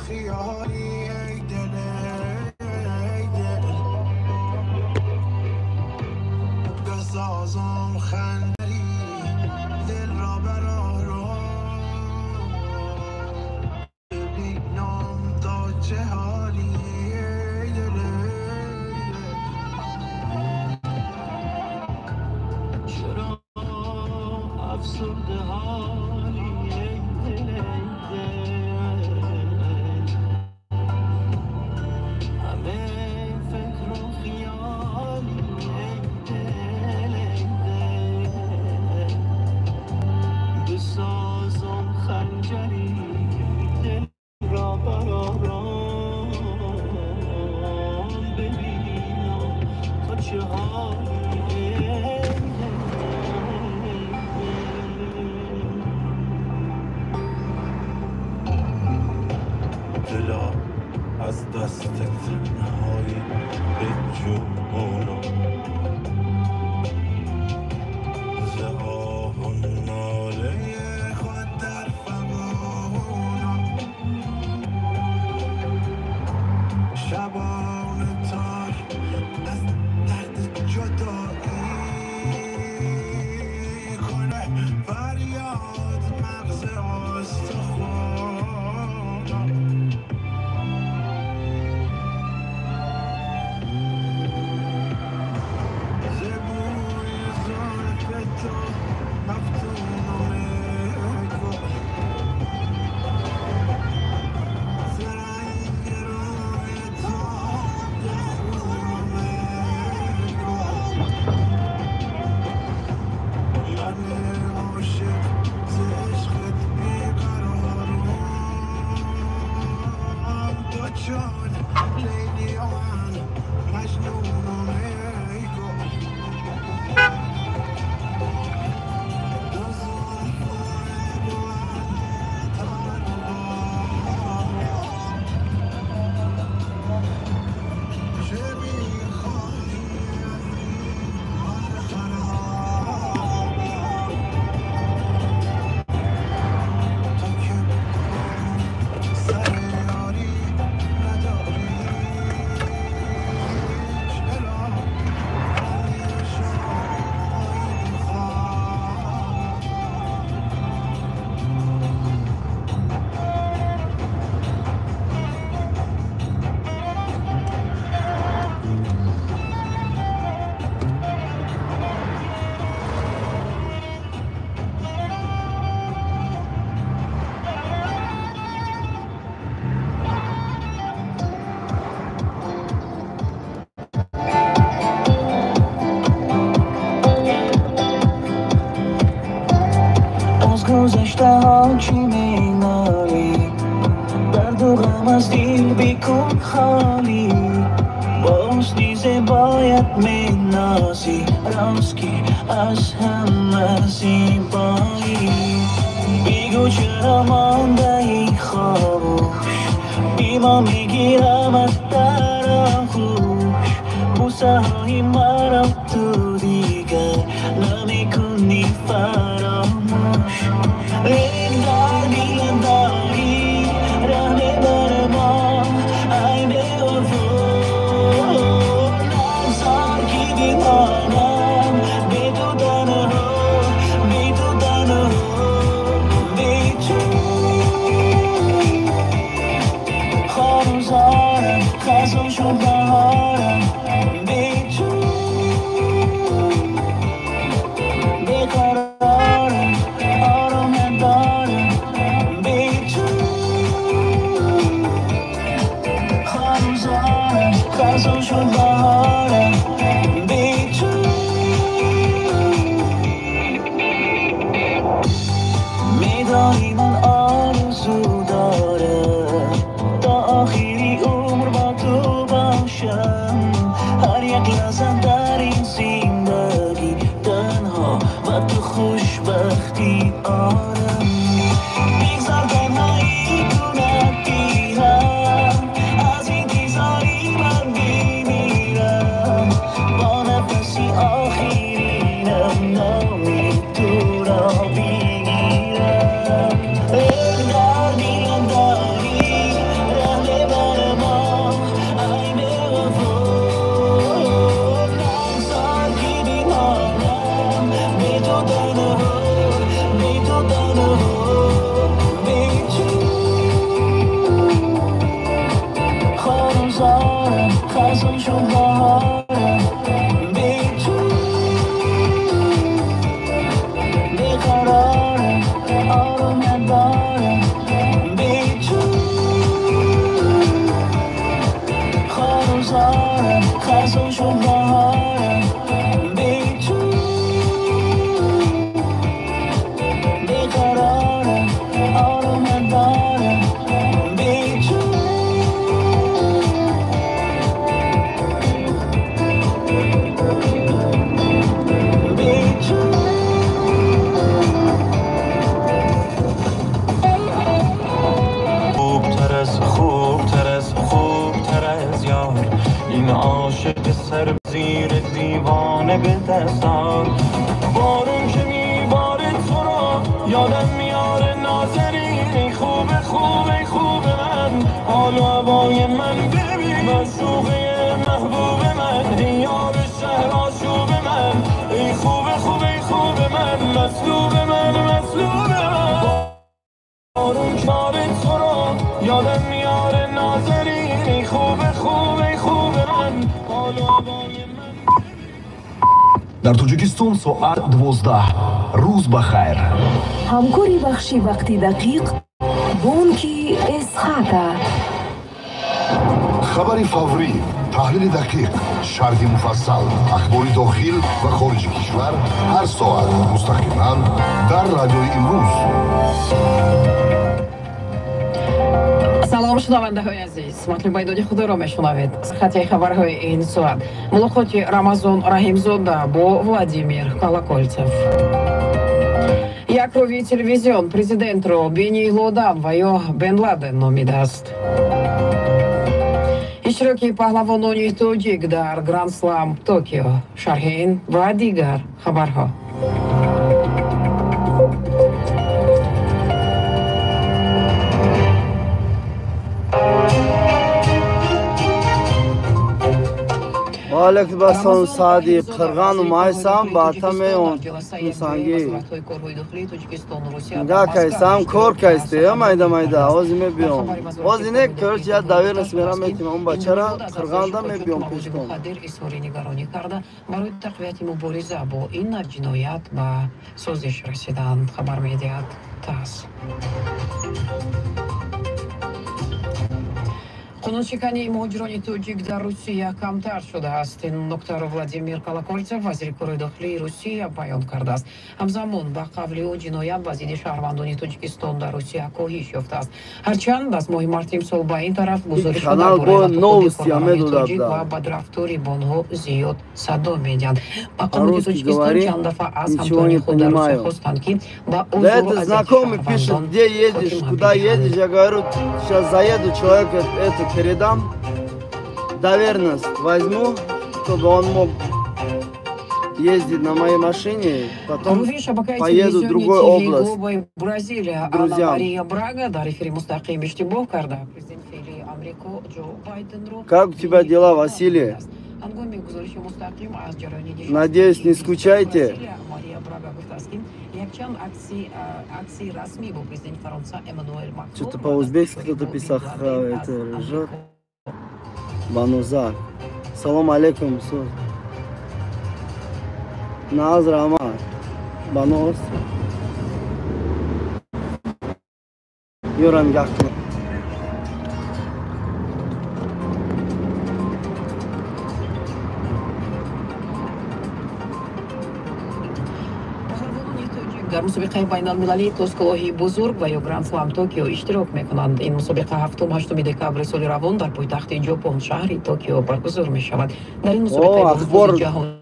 خیالی ای دل ای دل بسازم خندری دل را برآرام ببینم تا چه حالی ای دل چرا افسرده حالی ای دل ای دل همه فکر و خیالی ای دل ای دل بسازم خنجری دل را برآرام ببینم تا چه حالی ای دل. دلا از دست تنهایی به جونم ز آه و ناله خود در فغانم شبان تار از درد جدایی کنه فریاد مغز استخوانم ز بوی زلف تو مفتونم ای گل ز رنگ روی تو دلخونم ای گل من عاشق ز عشقت بیقرارم تو چون لیلی و من مجنونم ای گل دو زلفان من تار چه میخواهی از این حال خراب تو که با من سر یاری نداری چرا نیمه آیی به خواب. از گذشته ها چی مینالی درد و غم از دل بکن خالی با حسنی زیبایت مینازی راست که از همه زیبایی بگو چرا مانده ای خاموش بی ما میگیرم از در آغوش بوسه های مرا تو دیگر نمیکنی فراموش این در دلم داری رحم بر ما ای بی‌وفا نگذار که دیوانم بی تو تنها بی تو تنها بی تو خانوزارم خزان شد بهارم بی تو بیقرارم آرام ندارم بی تو خانوزارم خزان شد بهارم بی تو میدانی من آرزو دارم تا آخری عمر با تو باشم هر یک لحظه در این زندگی تنها با تو خوشبختی آرم بگذار تنهایی کند پیرم از انتظاری من بمیرم با نفسی آخرینم نام تو را بگیرم ای در دلم داری حال و هوای من ببین، معشوقه محبوب من، ای یار شهر آشوب من، ای خوب خوب ای خوب من، مطلوب من مطلوب من. بارون کار تو رو یادم میاره نازنین، ای خوب خوب ای خوب من، حال و هوای من. Дар Тоҷикистон соат 12. Рӯз ба хайр. Ҳамкори бахши вақти дақиқ бонки Эсхата. Хабари фаврӣ, таҳлили дақиқ, шарҳи муфассал, ахбори дохил ва хориҷи кишвар ҳар соат мустақиман дар радиои имрӯз. Салом, шунавандаҳои азиз, Матлубайдоди худоро мешунавед. Хати хабарҳои ин соат. Мулоқоти Рамазон Раҳимзода бо Владимир Колокольцев. Як рӯи телевизион президентро Бени Лодан ва ё Бен Ладен номидааст. Иштироки паҳлавонони тоҷик дар Гранд-слам Токио. Шарҳи ин ва дигар хабарҳо. Ваалайкум ассалом, Саади Қирғану майсам, баъта меон Мусанги. Га кайсам, кор кайсте, я майда майда, ози мебиём. Ози не, короче, я доверенность мерам метим, он бачара Қирғанда мебиём пешком. Изҳори нигаронӣ карда, барои тақвияти мубориза бо ин ҷиноят ба созиш расиданд, хабар медиҳад ТАСС. Қонуншикании муҳоҷирони тоҷик дар Русия камтар шудааст. Ин нуктаро Владимир Колокольцев, вазири корҳои дохилии Русия, баён кардааст. Ҳамзамон, ба қавли ӯ, ҷиноят ба зидди шаҳрвандони Тоҷикистон дар Русия коҳиш ёфтааст. Ҳарчанд аз моҳи марти имсол ба ин тараф гузоришҳо дар бораи лату кӯби коргарони тоҷик ва бадрафторӣ бо онҳо зиёд садо медиҳанд. Мақомоти Тоҷикистон чанд дафъа аз ҳамтоёни худ дар Русия хостанд, ки ба озору азияти шаҳрвандон хотима бидиҳанд. Я говорю, сейчас заеду, человека это передам, доверенность возьму, чтобы он мог ездить на моей машине, потом поеду в другую область. Бразилия, друзьям. Анна Мария Брага дар эфири мустақим иштибоҳ карда. Президент феълии Амрико Ҷо Байденро Как у тебя дела, Василий? Ҳангоми гузориши мустақим аз ҷараёни нишасти Надеюсь, не скучаете? Бразилия, Мария Брага гуфтааст, ки якчанд акси расмӣ бо президенти Фаронса Эммануэл Макрон Что-то по-узбекски кто-то писал, это ржет. Бануза. Салом алейкум. Наз Рама. Баноз. Юран Гахту. Дар мусобиқаи байналмилалии тоскулоҳии бузург ва ё Гранд-слам Токио иштирок мекунанд. Ин мусобиқа 7-8 декабри соли равон дар пойтахти Ҷопон, шаҳри Токио баргузор мешавад. Дар ин мусобиқаи бонуфузи ҷаҳонӣ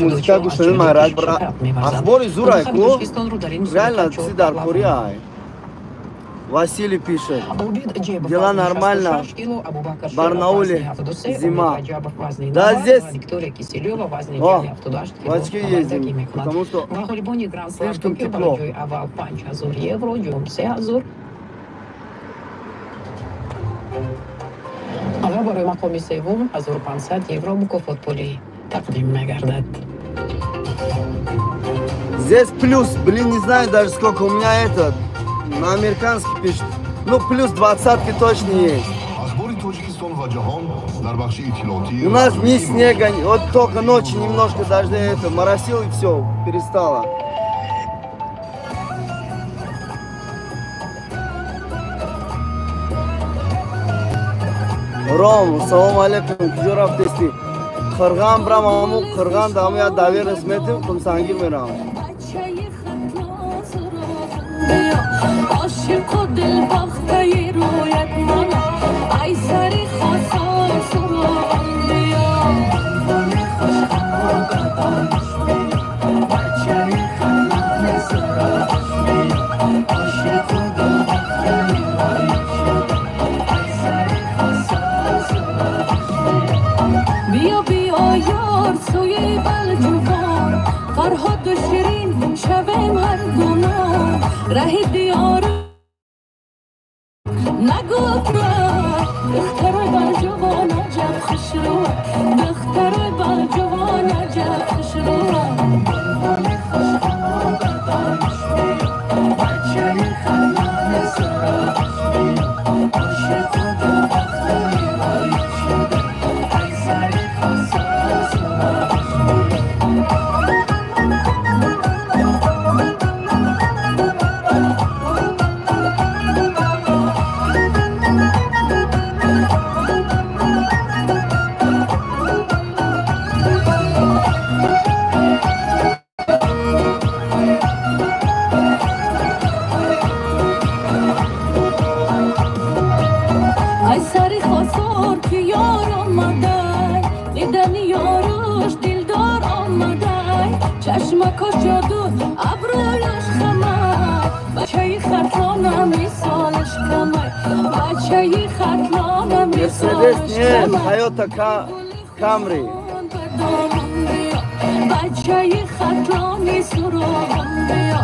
Музыка гӯшани майрак ахбори зурай ку реально чизи дар Корея. Василий пишет. Дела нормально. Барнауле зима. Да, здесь. О, в очки ездим, потому что слишком тепло. Ва барои мақоми севум 1500 евро мукофотпулӣ тақдим мегардад. Здесь плюс, блин, не знаю даже сколько у меня этот. На американский пишет. Ну, плюс 20-ки точно есть. У нас ни снега, вот только ночью немножко дождя это, моросил и все, перестало. Ром, салом алейкум, куҷо рафтести? Қирған брам, аму Қирған даму я доверенность метим, Қумсангир мерам. عاشق و دلباخته رویت منم ای سر خاصان سراغم بیا بیا بیا یار سوی بلجوان فرهاد و شیرین شویم هر دو ره دیار دخترای با جوان عجب خوشرو، دخترای با جوان عجب خوشرو. چشمکاش جادو، ابرویش خمر، بچه خطلانم مثالش کمر، بچه خطلانم مثالش کمر. Toyota Camry. بچه خطلانی سراغم بیا،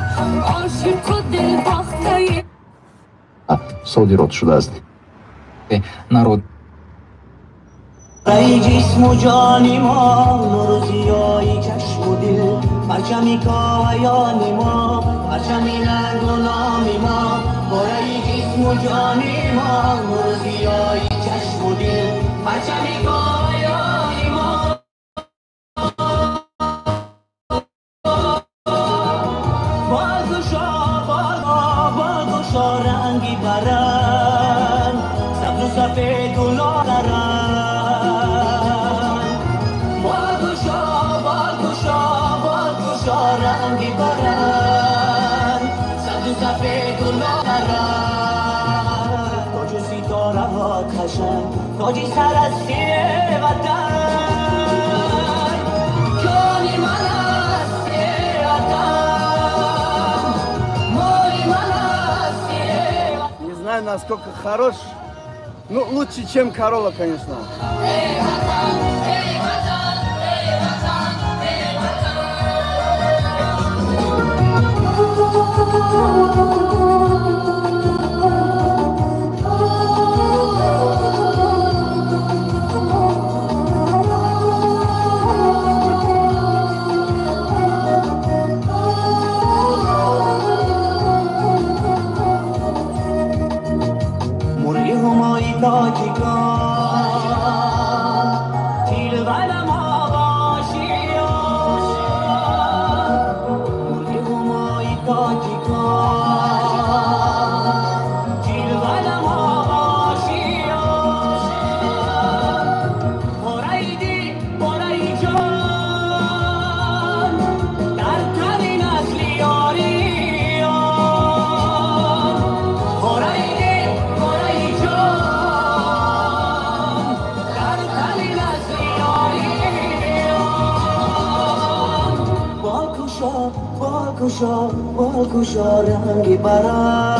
عاشق و دلباخته. صادرات شدааст. Народ ای جسم و جانی ما، نور ضیای چشم و دل، پرچمی کاویان ما، پرچمی رنگ و نام ما. برای جسم و جانی ما، نور ضیای چشم و دل، پرچمی کاویان ما. بالگشا بالگشا رنگی برن، سبز و سفید و لاله. رنگی برن، سبز و سفید و لاله. تاج و ستاره ها قشنگ، تاجی سر از سیه وطن، جانی من از سیه وطن، مالی من از سیه وطن. Не знаю, насколько хорош, ну лучше, чем Corolla, конечно. مرغی همای تاجیکان، تیر قلم آباشیان. مرغی همای تاجیکان، تیر قلم آباشیان. برای دل، برای جان، در تن نسل یاریان. برای دل، برای جان، در تن نسل یاریان. بالگشا بالگشا بالگشا رنگی برن،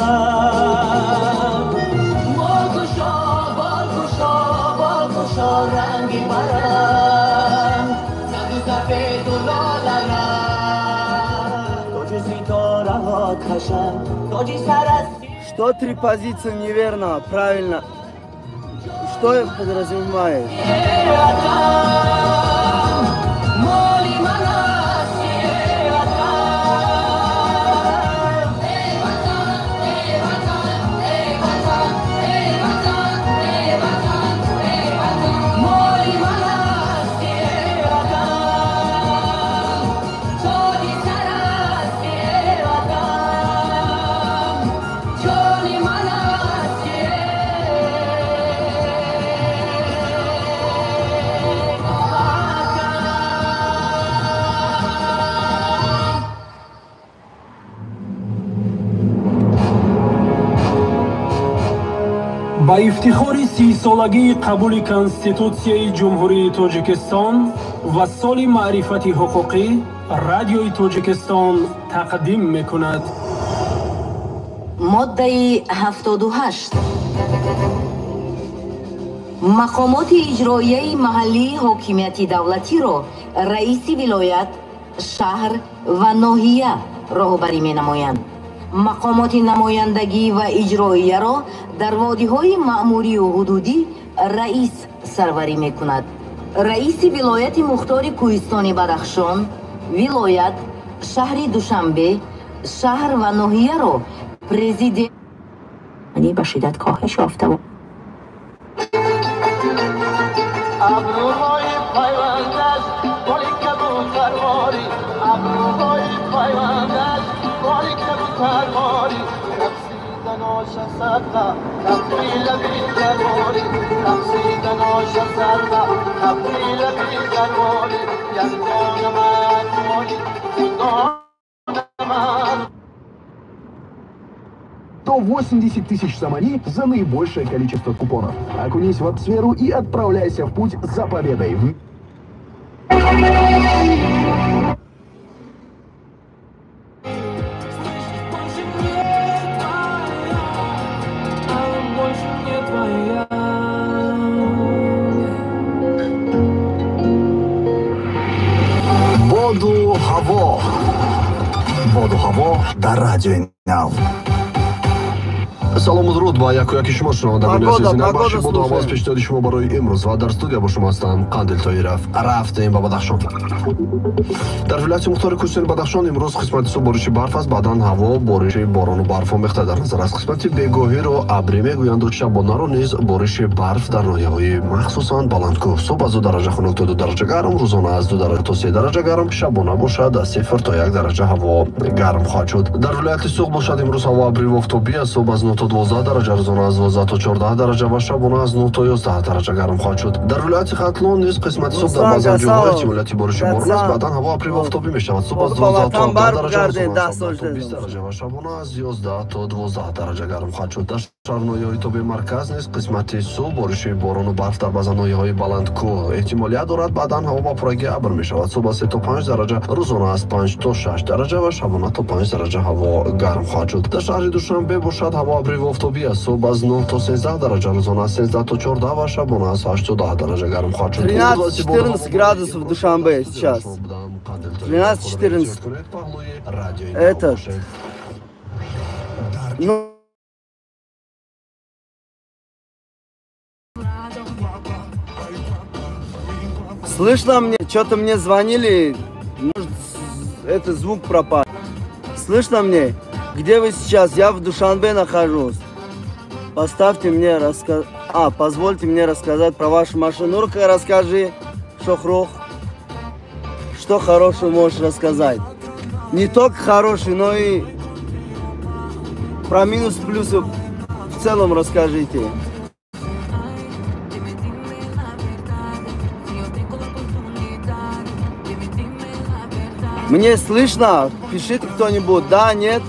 بالگشا بالگشا بالگشا رنگی برن، سبز و سفید و لاله رنگ. تاج ستاره ها قشنگ، تاجی سر از Что три позиции неверно, правильно? Что подразумеваешь? وطن، مالی من از وطن. مالی من از وطن، تاجی سر از وطن، جانی من از Ба ифтихори 30-солагии қабули Конститутсияи Ҷумҳурии Тоҷикистон ва соли маърифати ҳуқуқӣ Радиои Тоҷикистон тақдим мекунад. Моддаи 78. Мақомоти иҷроияи маҳаллии ҳокимияти давлатиро раиси вилоят, шаҳр ва ноҳия роҳбарӣ менамоянд. Мақомоти намояндагӣ ва иҷроияро дар водиҳои маъмурию ҳудудӣ раис сарварӣ мекунад. Раиси вилояти мухтори Кӯҳистони Бадахшон, вилоят, шаҳри Душанбе, шаҳр ва ноҳияро президент ба шиддат коҳиш ёфта. Абрӯҳои пайвандаш боли кабутарворӣ, абрӯҳои пайвандаш боли кабутарворӣ, рақсиданоша садқа қабри лаби дарворӣ, рақсиданоша садқа қабри лаби дарворӣ, ягона ман моли ягона ман. 180 тысяч сомони за наибольшее количество купонов. Окунись в атмосферу и отправляйся в путь за победой. Боду ҳаво. Боду ҳаво дар радиои Нав. Салому дуруд ба яку яки шумо, шунавандагони азиз. Ин бахши боду ҳаво аз пешниҳоди шумо барои имрӯз ва дар студия бо шумо ҳастам Қандил Тоиров. Рафтем ба Бадахшон. Дар вилояти мухтори Кӯҳистони Бадахшон имрӯз қисмати субҳ бориши барф аст, баъдан ҳаво бориши борону барф омехта дар назар аст. Қисмати бегоҳиро абрӣ мегӯянду шабонаро низ бориши барф дар ноҳияҳои махсусан баландкӯҳ. Субҳ аз 2 дараҷа хунук то 2 дараҷа гарм, рӯзона аз 2 дараҷа то 3 дараҷа гарм, шабона бошад аз 0 то 1 дараҷа ҳаво гарм хоҳад шуд. Дар вилояти Суғд бошад имрӯз ҳаво абрӣ ва офтобӣ аст. Субҳ аз 9 то 12 дараҷа, рӯзона аз 12 то 14 дараҷа ва шабона аз 9 то 11 дараҷа гарм хоҳад шуд. Дар вилояти Хатлон низ қисмати субҳ дар баъзан ҷойҳо эҳтимолияти бориши борон аст, баъдан ҳаво абрӣ ва офтобӣ мешавад. Субҳ аз 12 то 17 дараҷа, рӯзона аз 17 то 20 дараҷа ва шабона аз 11 то 12 дараҷа гарм хоҳад шуд. Дар шаҳр ноҳияҳои тобеи марказ низ қисмати субҳ бориши борону барф дар баъзан ноҳияҳои баландкӯҳ эҳтимолият дорад, баъдан ҳаво ба пуррагӣ абр мешавад. Субҳ аз 3 то 5 дараҷа, рӯзона аз 5 то 6 дараҷа ва шабона то 5 дараҷа ҳаво гарм хоҳад шуд. Дар шаҳри Душанбе бошад ҳаво абрӣ ва офтобӣ аст. Субҳ аз 9 то 13 дараҷа, рӯзона аз 13 то 14 ва шабона аз 8 то 10 дараҷа гарм хоҳад шуд. 13-14 градусов в Душанбе сейчас. 13-14. Этот. Ну. Слышно мне? Что-то мне звонили. Может, это звук пропал. Слышно мне? Где вы сейчас? Я в Душанбе нахожусь. Поставьте мне позвольте мне рассказать про вашу машину. Ну-ка, расскажи, Шохрух. Что хорошего можешь рассказать? Не только хороший, но и про минус плюсы в целом расскажите. Мне слышно? Пишите кто-нибудь. Да, нет?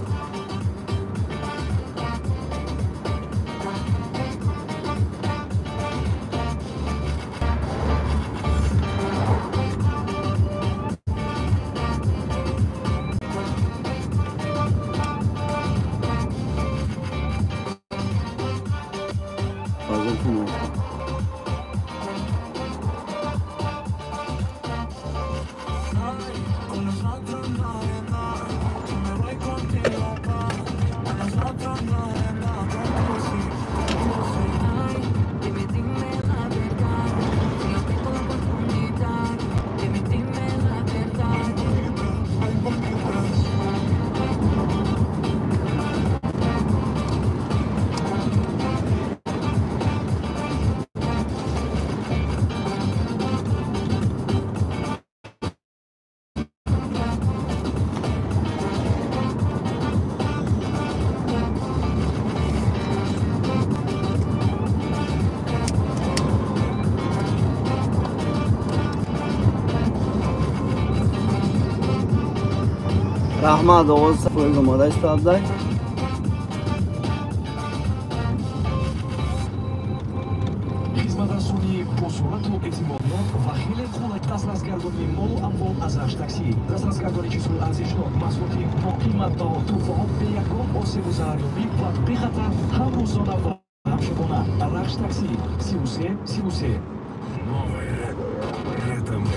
Раҳмат, оғоз фоиз омода истабдай. Хизматрасонии босуръату эътимоднок ва хеле қулай, дастрасгардонии молу амвол аз Рашт таксӣ, дастрасгардонии чизҳои арзишнок, маҳсулоти боқиматбаҳо, тӯҳфаҳо бе ягон осебу зарарёбӣ ва бехатар ҳам рӯзона ва ҳам шабона. Рашт таксӣ 33 33. Новое. Это мы.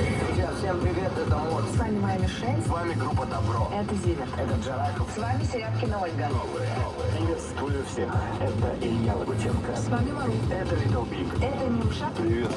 Всем привет, это Мот. С вами Майя Мишель. С вами группа Добро. Это Зиверт. Это Джарахов. С вами Серябкина Ольга. Новые, новые. Приветствую всех. Это Илья Лагутенко. С вами Мару. Это Little Big. Это Нюша. Привет.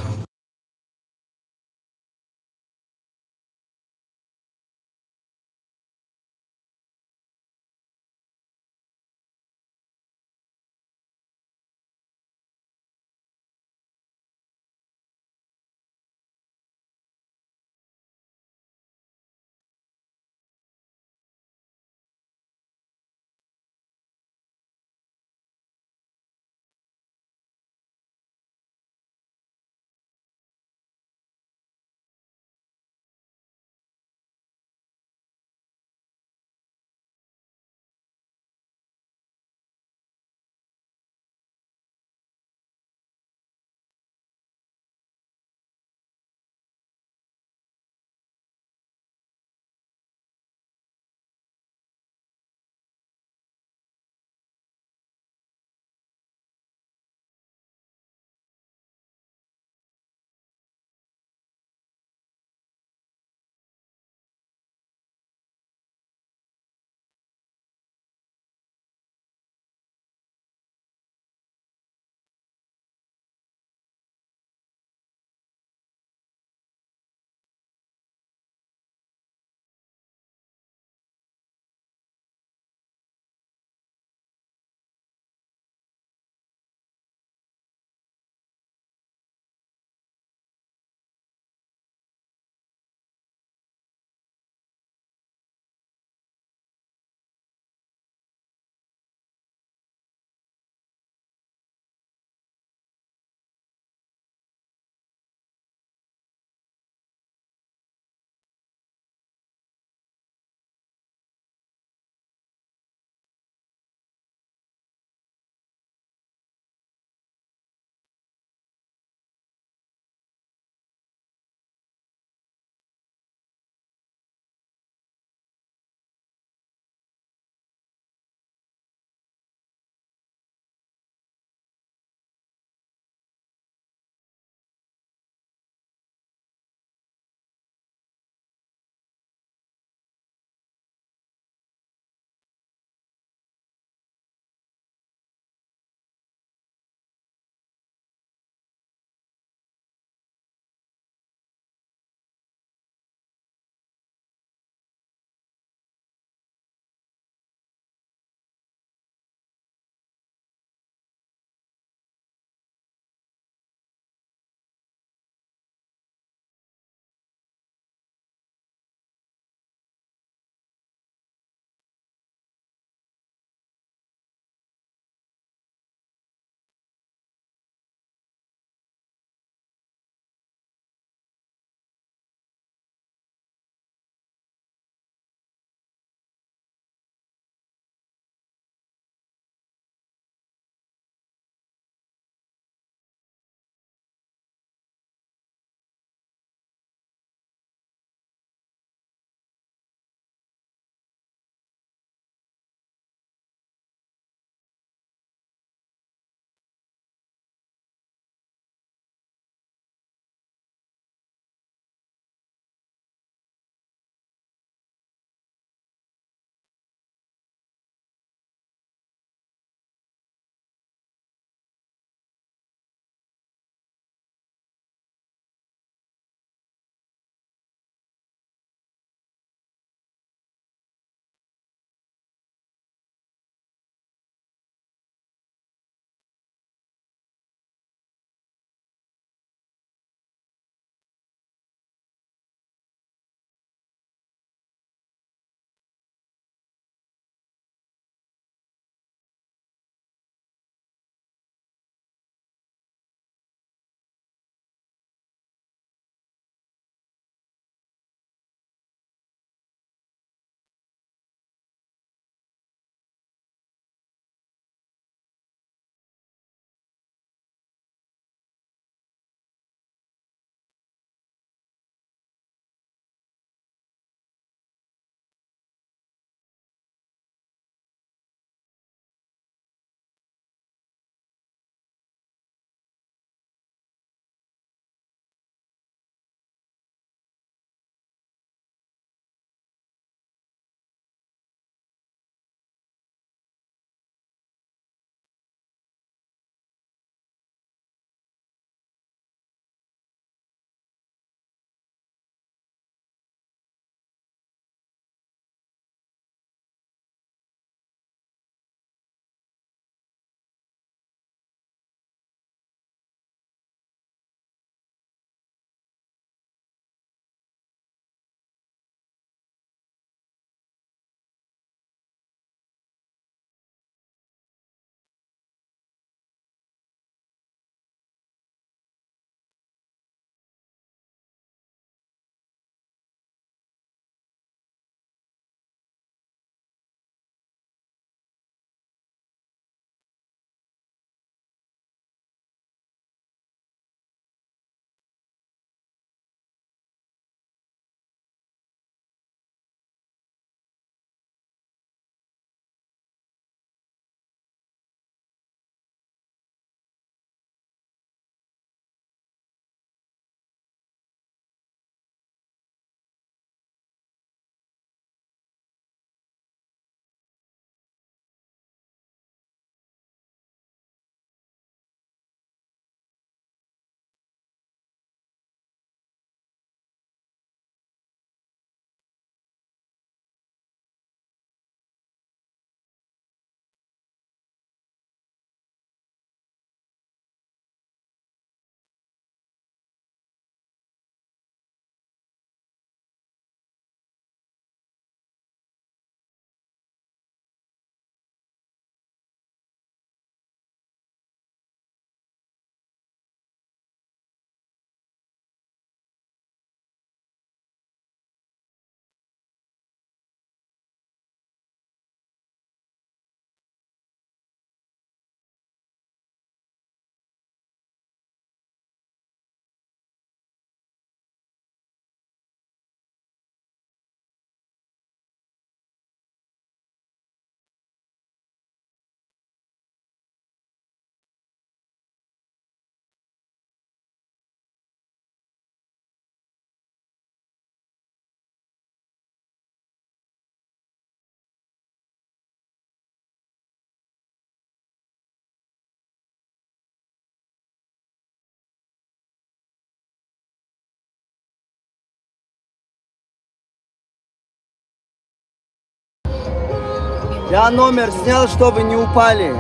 Я номер снял, чтобы не упали.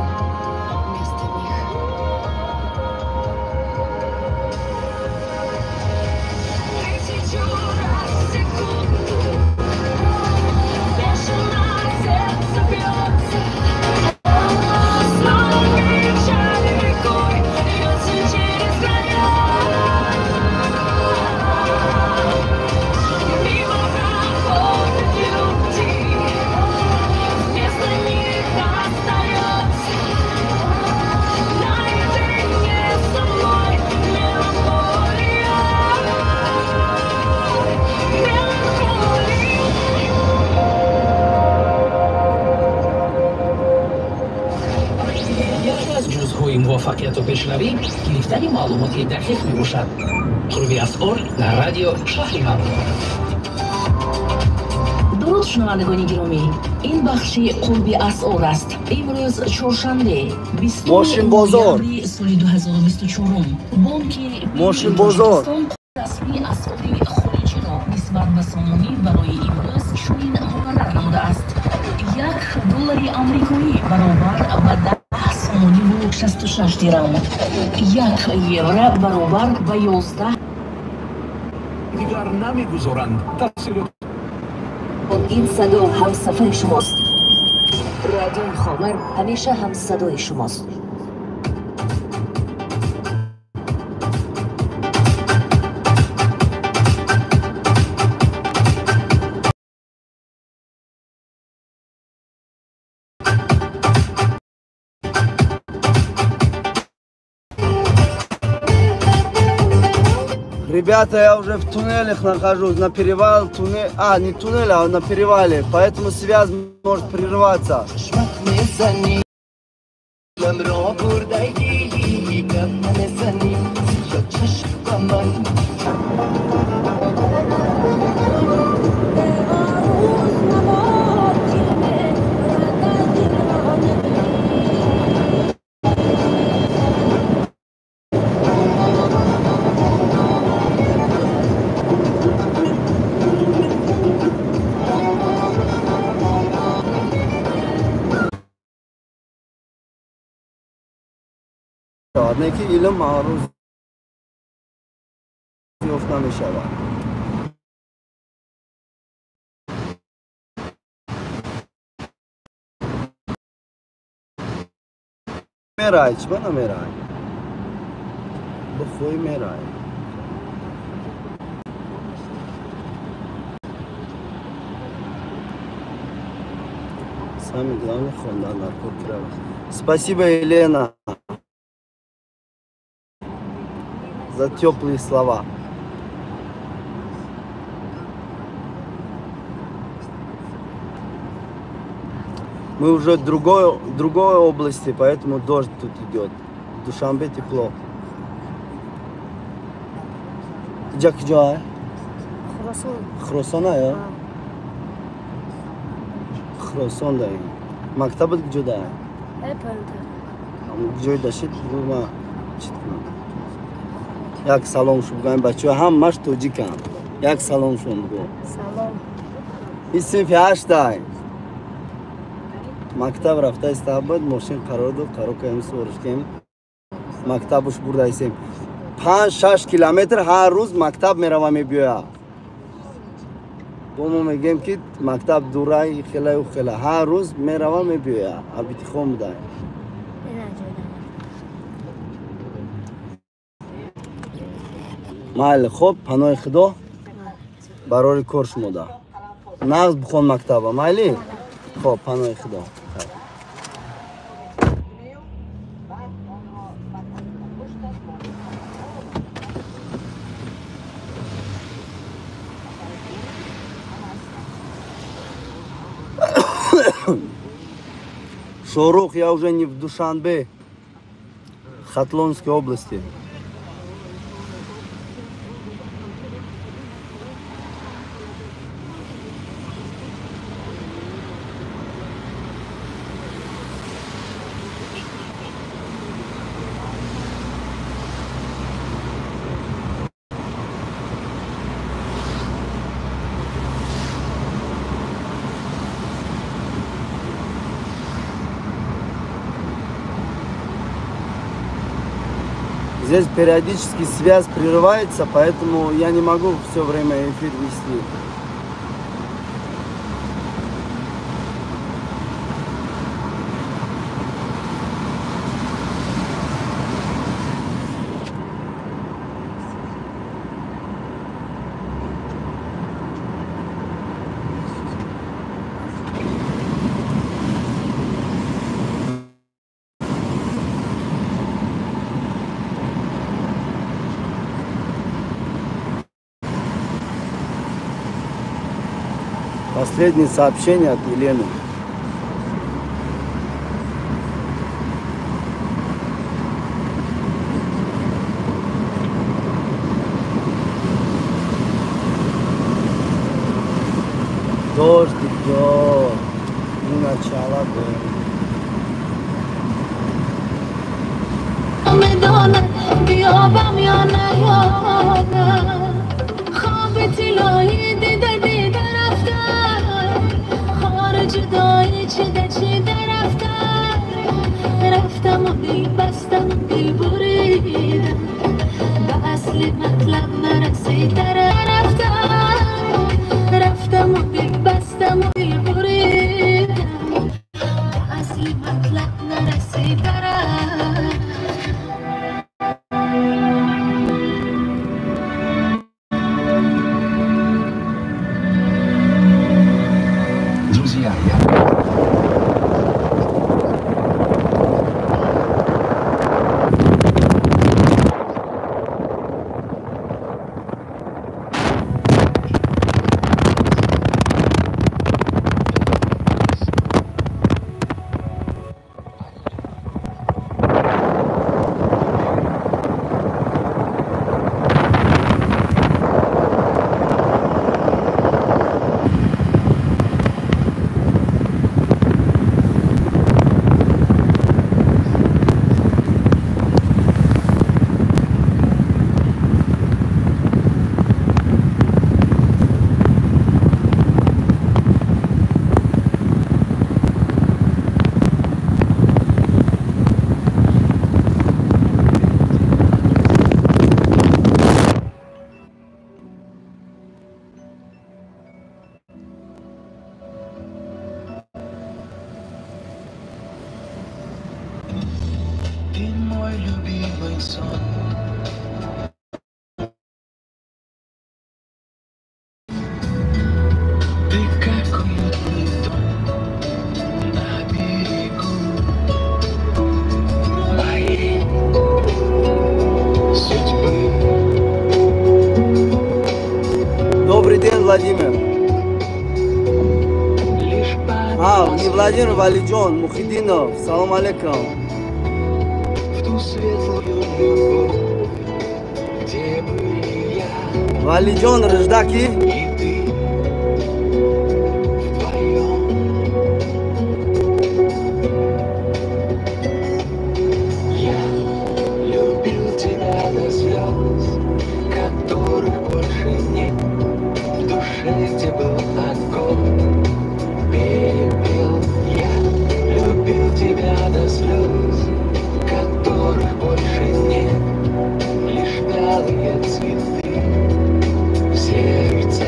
Муваффақияту пешравӣ гирифтани маълумоти дақиқ мебошад. Қурби асъор дар радио шаҳри ман. Дуруд, шунавандагони гиромӣ, ин бахши қурби асъор аст. Имрӯз чоршанбе, Мошинбозор. соли 2024, бонки Мошинбозор. Расмии асъори хориҷиро нисбат ба сомонӣ барои имрӯз чунин муқаррар намудааст: 1 доллари амрикоӣ баробар ба 10 сомониву 66 дирам, 1 евро баробар ба 11 Дигар намегузоранд. Тафсилот Ин садо ҳамсафари шумост. Радиои Ховар ҳамеша ҳамсадои шумост. Ребята, я уже в туннелях нахожусь, на перевал, туннель, а, не туннель, а на перевале, поэтому связь может прерываться. Не ки илм маъруз ёфт намешавад. Мерай, чиба намерай? Бихоҳӣ, мерай. Самое главное, хондан дар кор кирава. Спасибо, Елена, за теплые слова. Мы уже в другой области, поэтому дождь тут идет. В Душанбе тепло. Иҷа куҷо? Хуросон. Хуросон ая? Хуросон даи. Мактабат куҷо дай? Э, поёнтар. Ҷой дашид, ма чит кунам. Як салом шу бугӯям, бачаҳо ҳамаш тоҷикам. Як салом шон бугӯ. Салом. Ин синфи ҳаштай. Мактаб рафта иста буд, мошин қарор дод, қарор кардем, сувориш кардем. Мактабуш бурдаистем. 5-6 километр ҳар рӯз мактаб мерава, мебиёяд. Бо мо мегӯем, ки мактаб дурай, хелаю хела. Ҳар рӯз мерава, мебиёяд. Абитихон будай. Ина ҷойда. Майли, хоб, паноҳи Худо, барори кор шумода. Нағз бихон мактаба, майли? Хоб, паноҳи Худо. Шорух, я уже не в Душанбе, Хатлонской области. Здесь периодически связь прерывается, поэтому я не могу все время эфир вести. Последнее сообщение от Елены. Дождь идет, и начало дождя. جدایی چیده چیده رفتم رفتم و دل بستم و دل بریدم به اصل مطلب نرسیده رفتم رفتم و دل بستم و دل بریدم به اصل مطلب نرسیده. Друзья, я... Ты мой любимый сон. Ты как уютный дом на берегу моей судьбы. Добрый день, Владимир. А, не Владимир, Валиджон, Мухидинов. Салам алейкум. Светлую любовь, где были я, Валиджон Рыждаки и ты вдвоем. Я любил тебя до слез, которых больше нет. В душе, где был огонь, пепел. Я любил тебя до слез, которых больше нет, лишь белые цветы в сердце.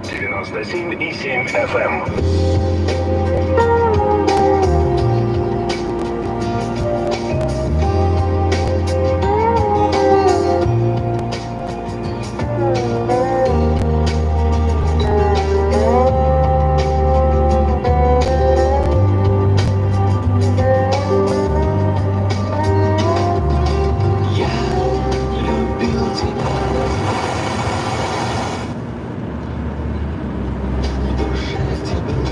97,7 FM. В душе, где был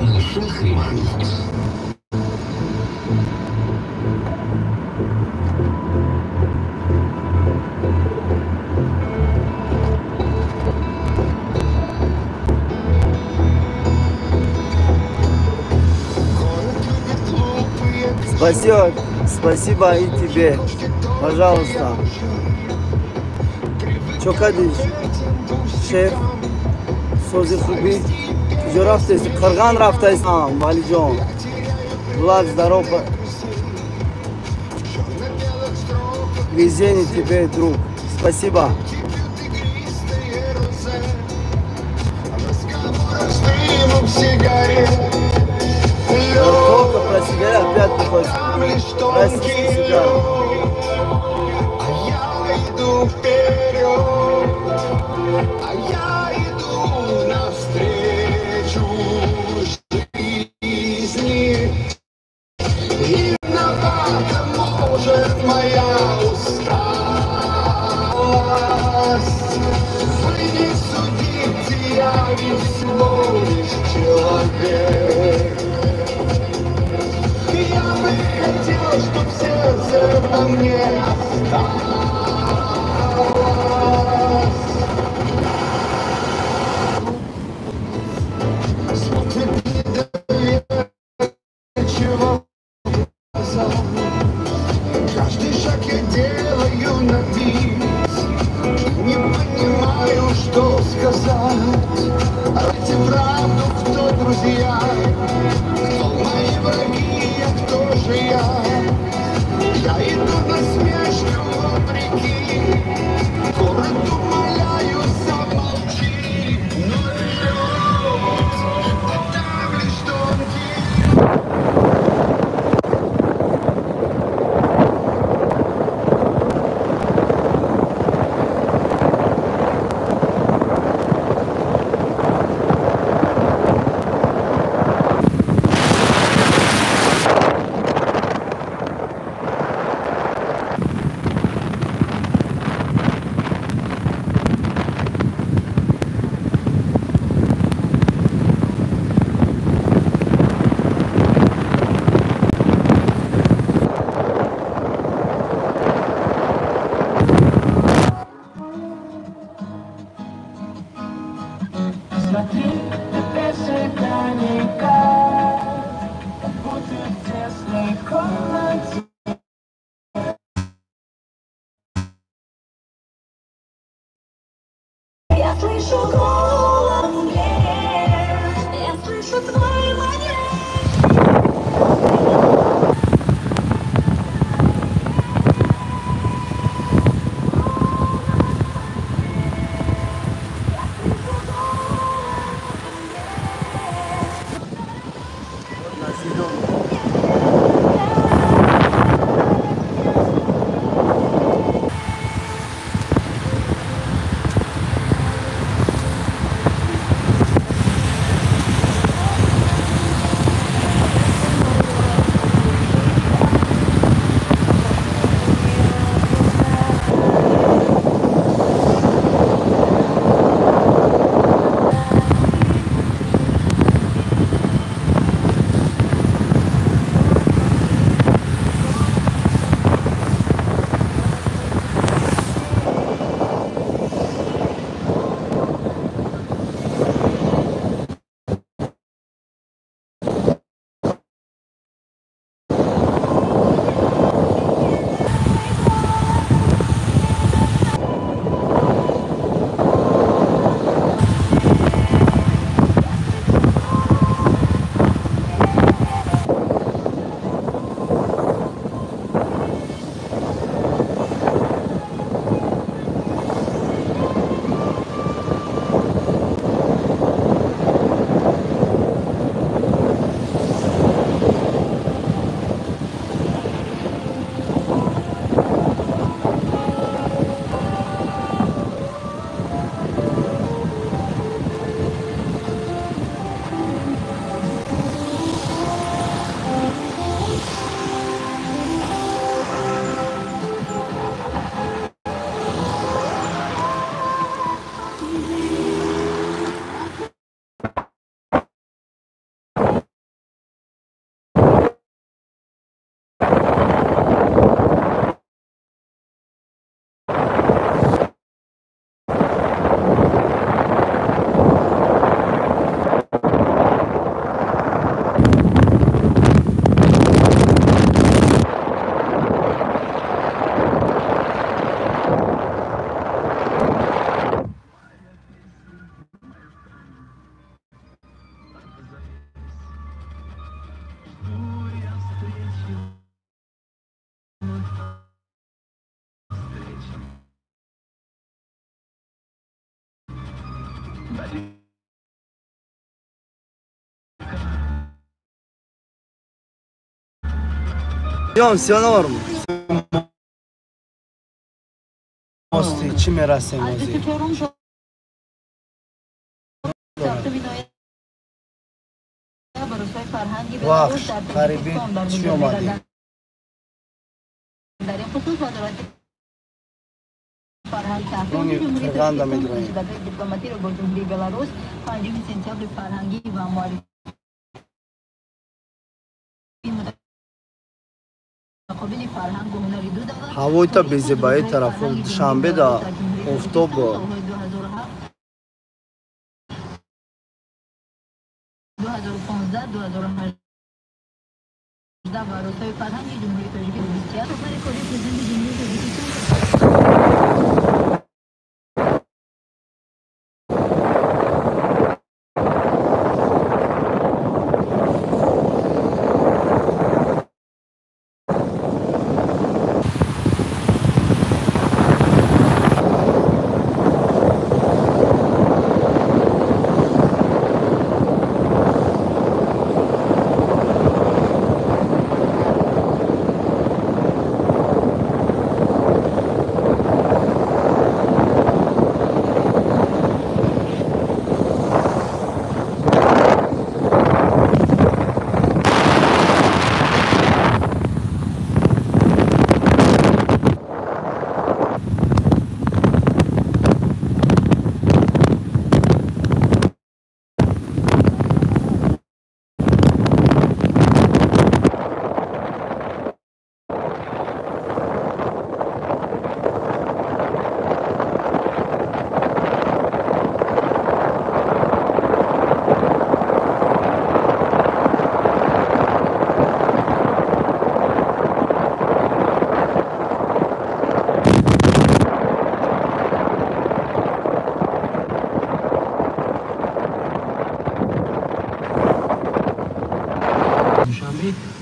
На Шахриман. Спасибо, спасибо и тебе. Пожалуйста. Чо кадиш? Шеф, сози хуби. Куҷо рафтест? Қирған рафтаст. Валиҷон. Влад, здоров. Везение тебе, друг. Спасибо. Только про себя опять приходится. Российский сигары. А я иду вперед, а я иду навстречу жизни. И виновата, может, моя усталость. Вы не судите, я ведь всего лишь человек. Я бы хотел, чтоб сердце во мне осталось. Смотрит недоверчиво в глаза. Каждый шаг я делаю на бис. Не понимаю, что сказать. Ради правду, кто друзья, кто мои враги, а кто же я? Я иду насмешкам вопреки, город умоляю, замолчи. Но лед, а там лишь тонкий. Смотри, ты без свиданика, как будто в тесной комнате. Я слышу голос в мгле, я слышу твой манер. Идем, все норм. Мости, чӣ мерасем ҳозир? Вахш, қариби чӣ омадем? Рони Қирғанда медроем. Ҳавои та безебаи тарафо Душанбе да офтоб.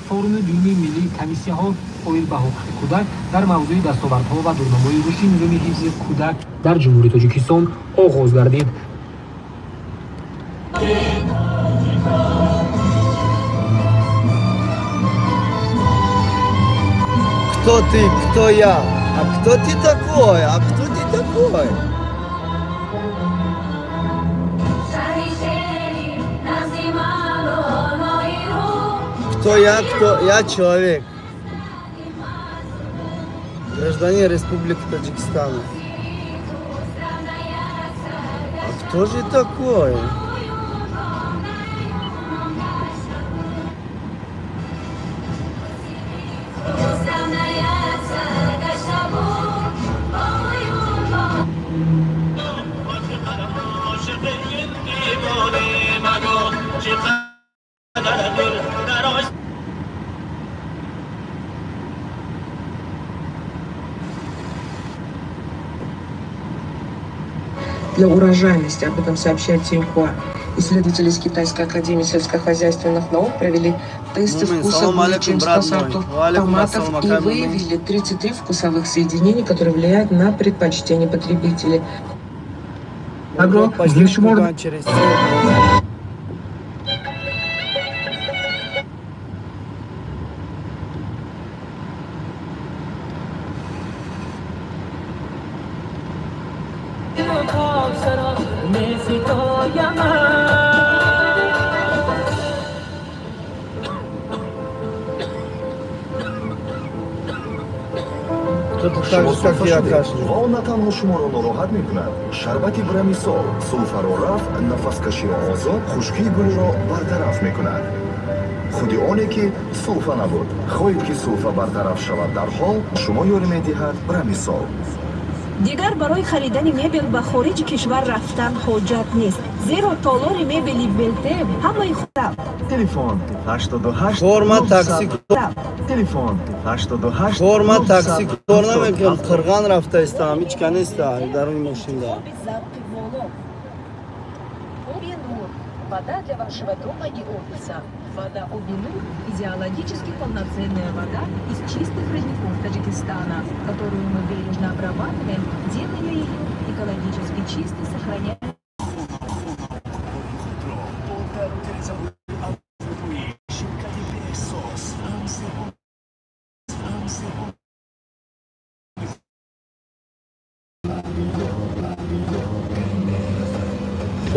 Форуми дуюми миллии комиссияҳо оид ба ҳуқуқи кӯдак дар мавзӯи дастовардҳо ва дурнамои рушди низоми ҳифзи кӯдак дар Ҷумҳурии Тоҷикистон оғоз гардид. Кто ты, кто я? А кто ты такой? А кто ты такой? Кто я, кто я человек. Гражданин Республики Таджикистан. А кто же такой? Для урожайности, об этом сообщает Синьхуа. Исследователи из Китайской академии сельскохозяйственных наук провели тесты вкуса более чем 100 сортов томатов и выявили 33 вкусовых соединений, которые влияют на предпочтения потребителей. Агро, Ва он на танҳо шуморо нороҳат мекунад, шарбати брамисол сулфаро рафт, нафаскаширо озод, хушкии гулиро бартараф мекунад. Худи оне ки сулфа набуд, хоҳед ки сулфа бартараф шавад дарҳол, шумо ёрӣ медиҳад брамисол. Дигар барои харидани мебел ба хориҷи кишвар рафтан ҳоҷат нест, зеро толори мебели Белте ҳамаи худам. Телефон 88 Форма такси Телефон 88 Форма такси кор намекунам, Қирған рафта истам, ҳеч ка неста даруни мошинда. Вода для вашего дома и офиса. Вода Обинур – физиологически полноценная вода из чистых родников Таджикистана, которую мы бережно обрабатываем, делая ее экологически чистой, сохраняя.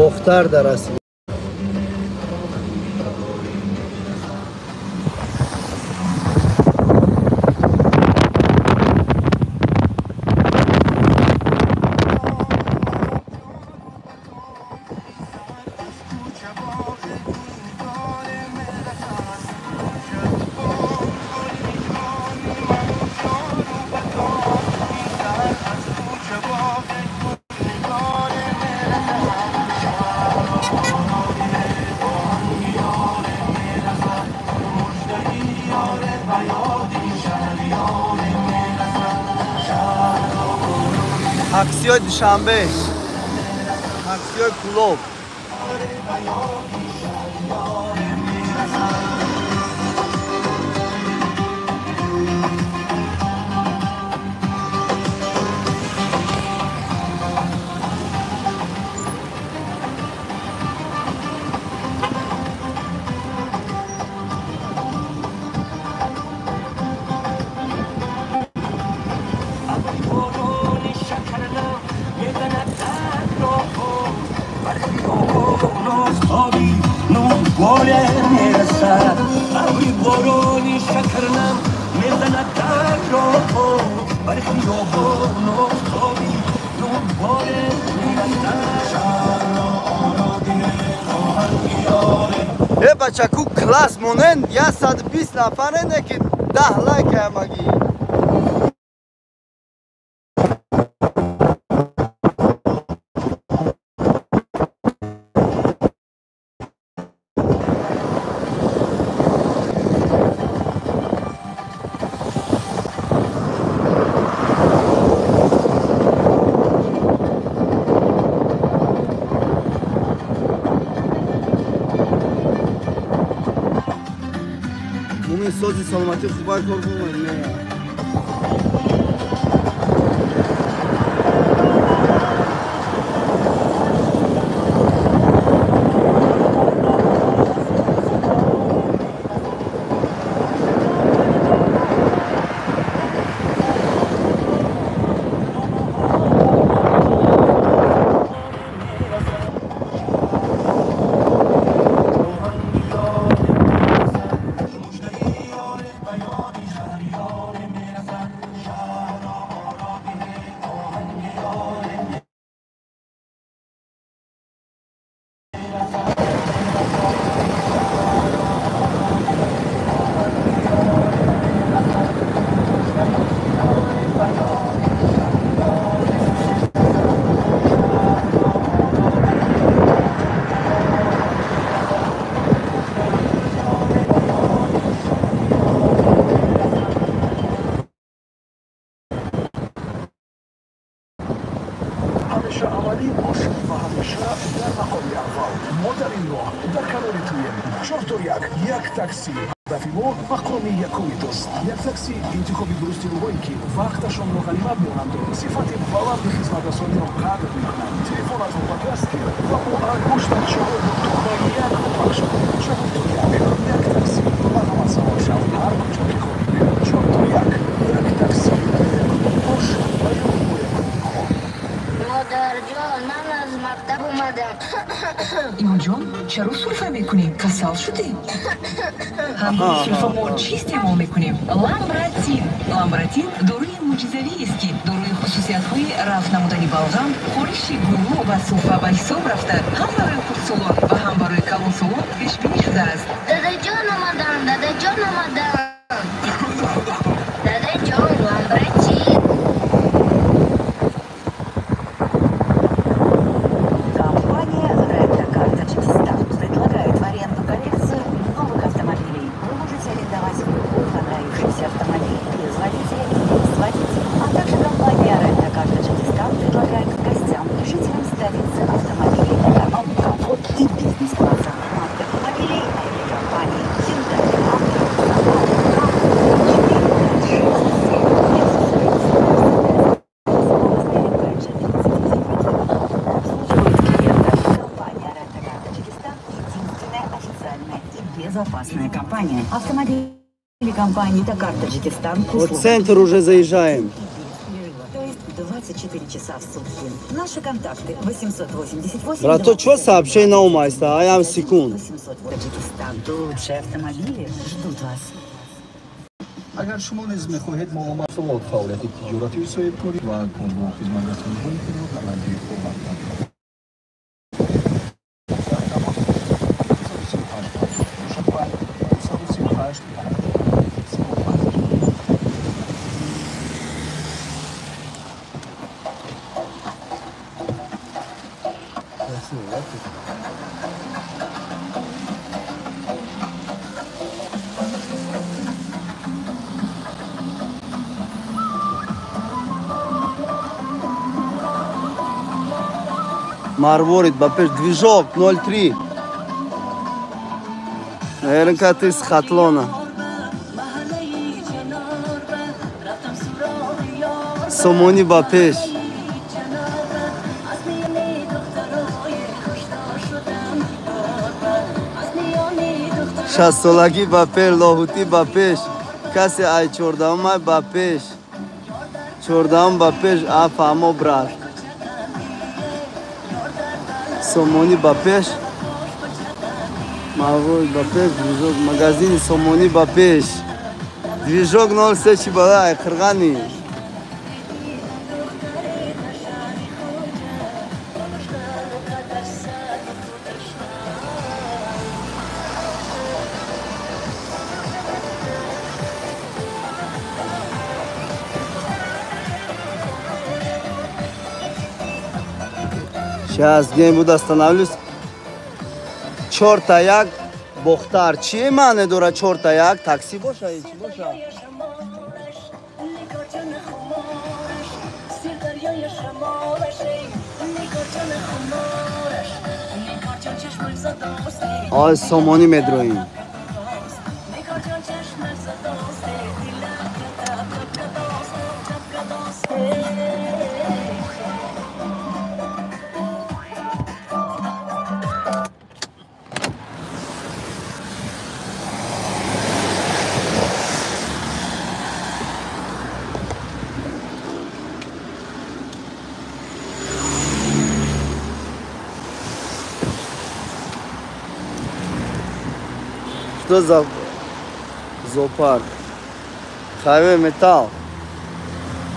Бохтар дарасид. Таксиҳои Душанбе, таксиҳои Кӯлоб. Э бачаку класс монен 120 нафарене ки 10 лайк ҳамагӣ. Сози саломатӣ хубай кор бумед. Такси. Ҳадафи мо мақоми якуми туст. Як такси интихоби дурусти рӯҳое ки вақташонро ғанимат меонанду сифати баланди хизматрасониро қадр мекунанд. Телефонатро ба даст гир ва бо ангуштат 4.1-ро пахш кун. 4.1. Як такси. Марҳамат савор шав ҳар куҷо ки хоҳӣ. 4.1. Як такси. Бош ва ё бо якуми хоҳ. Модарҷон, ман аз мактаб омадам. Имонҷон, чаро сулфа мекунӣ? Касал шудӣ? Ҳангоми сулфа мо чӣ истеъмол мекунем? Ламбратин. Ламбратин доруи мӯъҷизавиест, ки дорои хусусиятҳои рафт намудани балғам, хориши гулӯ ва сулфа ба ҳисоб рафта, ҳам барои хурдсолон ва ҳам барои калонсолон пешбинӣ шудааст. Дадаҷон омадам, дадаҷон омадам. Дадаҷон, ламбратин. Безопасная компания. Автомобили компании «Такар Таджикистан». Вот центр уже заезжаем. То есть 24 часа в сутки. Наши контакты 888. Брато, что сообщение на умайста? А я секунд. 800. Таджикистан. Лучшие автомобили ждут вас. Агар шумо низ мехоҳед молу маҳсулот, фаъолияти тиҷоратию соҳибкорӣ ва бо хизматрасониҳои худро дар радиои Хурмат Марворид ба пеш, движок 0,3. Наверняка ты с Хатлона. Сомони ба пеш. Шастсолагӣ ба пеш, Лоҳутӣ ба пеш. Касе ай чордаҳумай ба пеш. Чордаҳум ба пеш, а фаҳмо брат. Сомони ба пеш, Марворид ба пеш, движок магазини Сомони ба пеш. Движок 0,3 чи бала ай қирғани. Сейчас где-нибудь остановлюсь. Чорта як Бохтар. Чи маъне дора чорта як? Такси боша чи боша? Ой, Сомони медроим. Что за зоопарк? Хайвей металл.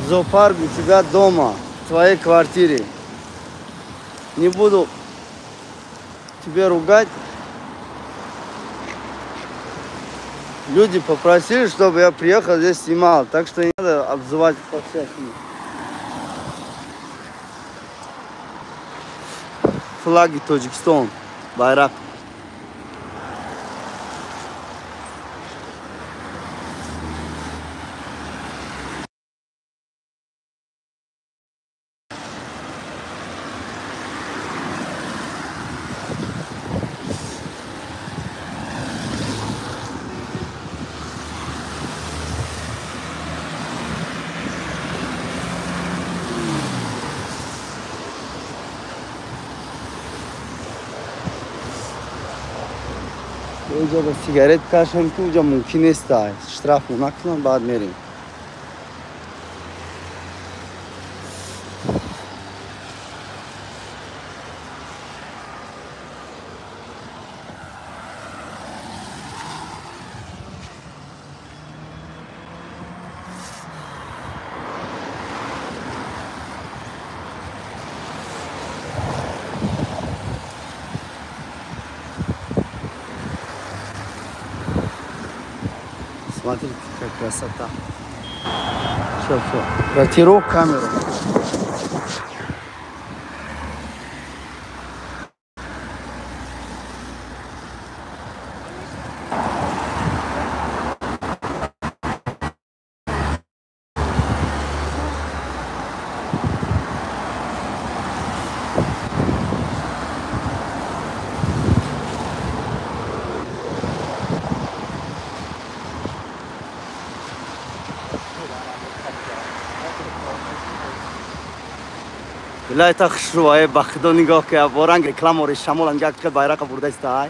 Зоопарк у тебя дома, в твоей квартире. Не буду тебе ругать. Люди попросили, чтобы я приехал здесь снимал. Так что не надо обзывать по-всякому. Флаги Таджикистан. Байрак. Уҷа ба сигарет кашам, ки уҷа мумкин нест, штраф накунам, баъд мерем. Смотрите, какая красота. Все, все. Протиру камеру. Билай та хушрӯ, ба худо нигоҳ ки бо ранг рекламари шамол ангак ки байрақа бурдаиста.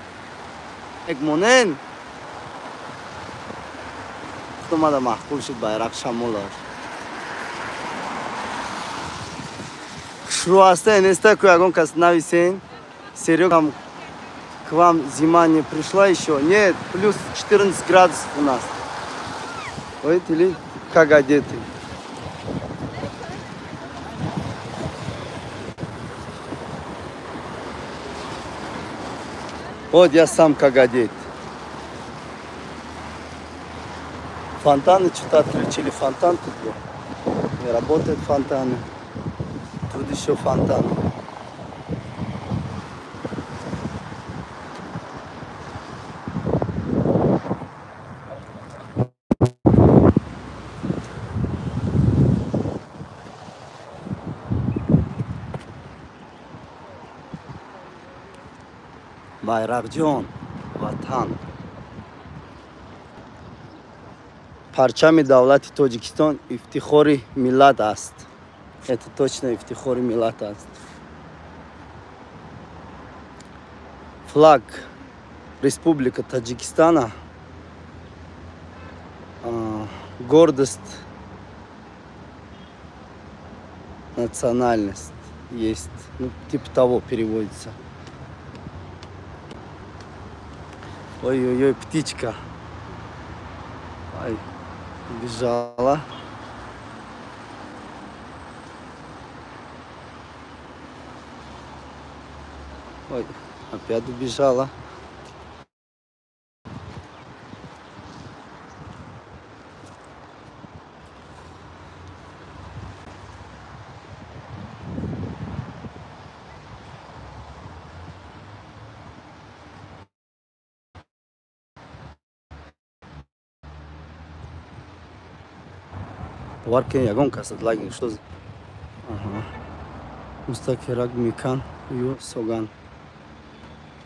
Як монен. Худо мада маъқул шуд байрақ шамолаш. Хушрӯ ҳаста, неста, ку ягон кас нависен. Серега, к вам зима не пришла еще? Нет, плюс 14 градусов у нас. Видите ли, как одеты. Вот я сам как одет. Фонтаны что-то отключили. Фонтан тут был. Не работают фонтаны. Тут еще фонтаны. Байрақҷон, ватан. Парчами давлати Тоҷикистон ифтихори миллат аст. Это точно ифтихори миллат аст. Флаг Республика Таджикистана, гордость, национальность есть. Ну, типа того переводится. Ой-ой-ой, птичка. Ай, убежала. Ой, опять убежала. Варкен ягон касад лагин что за... Ага. Мустакирак Микан Ю Соган.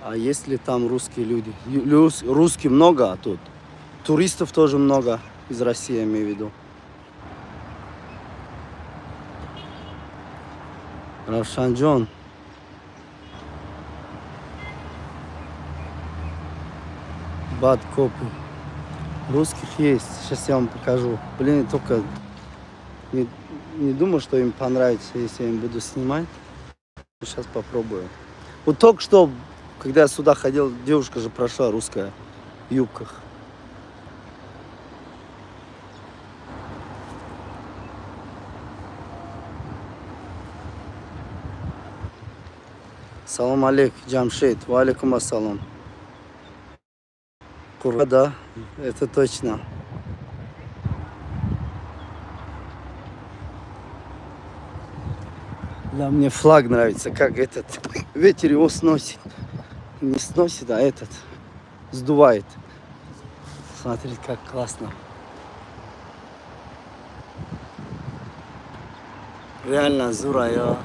А есть ли там русские люди? Русские много тут. Туристов тоже много из России, я имею в виду. Равшанджон. Бад копы. Русских есть. Сейчас я вам покажу. Блин, только не думаю, что им понравится, если я им буду снимать. Сейчас попробую. Вот только что, когда я сюда ходил, девушка же прошла русская в юбках. Салам алейк, Джамшид. Ва алейкум ассалам. Курва, да, это точно. Да, мне флаг нравится, как этот ветер его сносит. Не сносит, а этот сдувает. Смотрите, как классно. Реально зура, я.